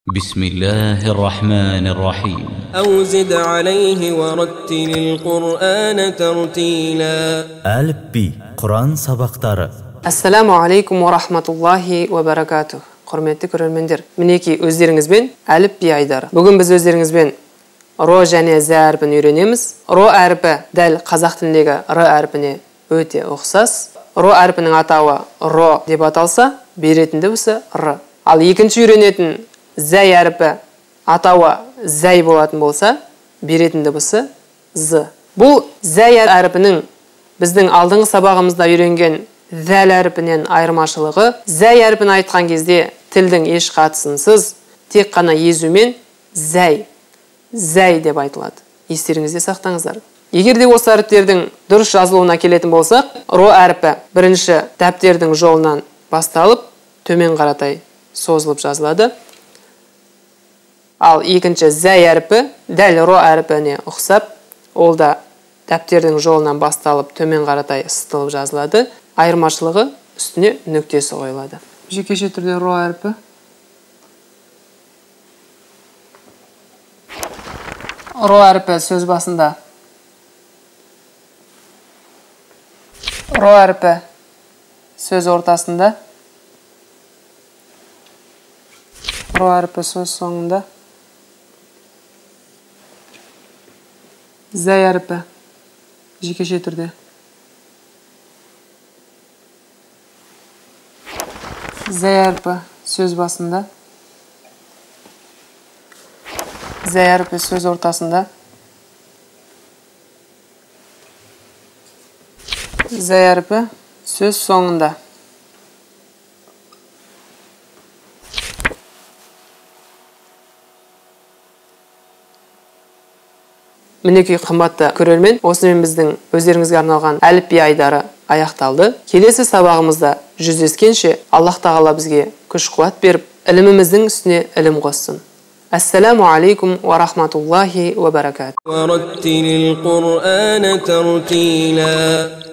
بسم الله الرحمن الرحيم. أو زد عليه ورتل القرآن ترتيلا. Әліпби Құран сабақтары. Ассаламу алейкум уа рахматуллахи уа баракатух. Құрметті көрермендер, мінекей өздеріңізбен әліпби айдары. Бүгін біз өздеріңізбен ро және зә әрпін үйренеміз. Ро әрпі дәл қазақ тіліндегі р әрпіне өте ұқсас. Ро әрпінің атауы ро деп аталса, беретін дыбысы р. Ал екінші үйренетін зәй әрпі атауы зәй болатын болса, беретін дыбысы з. Бұл зәй әрпінің біздің алдыңғы сабағымызда үйренген зәл әрпінен айырмашылығы, зәй әрпін айтқан кезде тілдің еш қатысынсыз, тек қана езумен зәй, зәй деп айтылады. Естеріңізде сақтаңыздар. Егер де осы әріптердің дұрыс жазылуына келетін болсақ, ро әрпі бірінші дәптердің жолынан басталып, төмен қаратай созылып жазылады. Ал екінші зәй әрпі дәл ро әрпіне ұқсап, ол да дәптердің жолынан басталып, төмен қаратай ысытылып жазылады. Айырмашылығы үстіне нүктесі қойылады. Жекеше түрде ро әрпі. Ро әрпі сөз басында. Ро әрпі сөз ортасында. Ро әрпі сөз соңында. Зәй әрпі жекеше түрде. Зәй әрпі сөз басында. Зәй әрпі сөз ортасында. Зәй әрпі сөз соңында. Мінекей қымбатты көрермен, осымен біздің өздеріңізге арналған әліпби айдары аяқталды. Келесі сабағымызда жүздескенше Аллах тағала бізге күш қуат беріп, іліміміздің үстіне ілім қоссын. Ассаламу алейкум уа рахматуллахи уа баракатух. Уа раттилил Қур'ана тартила.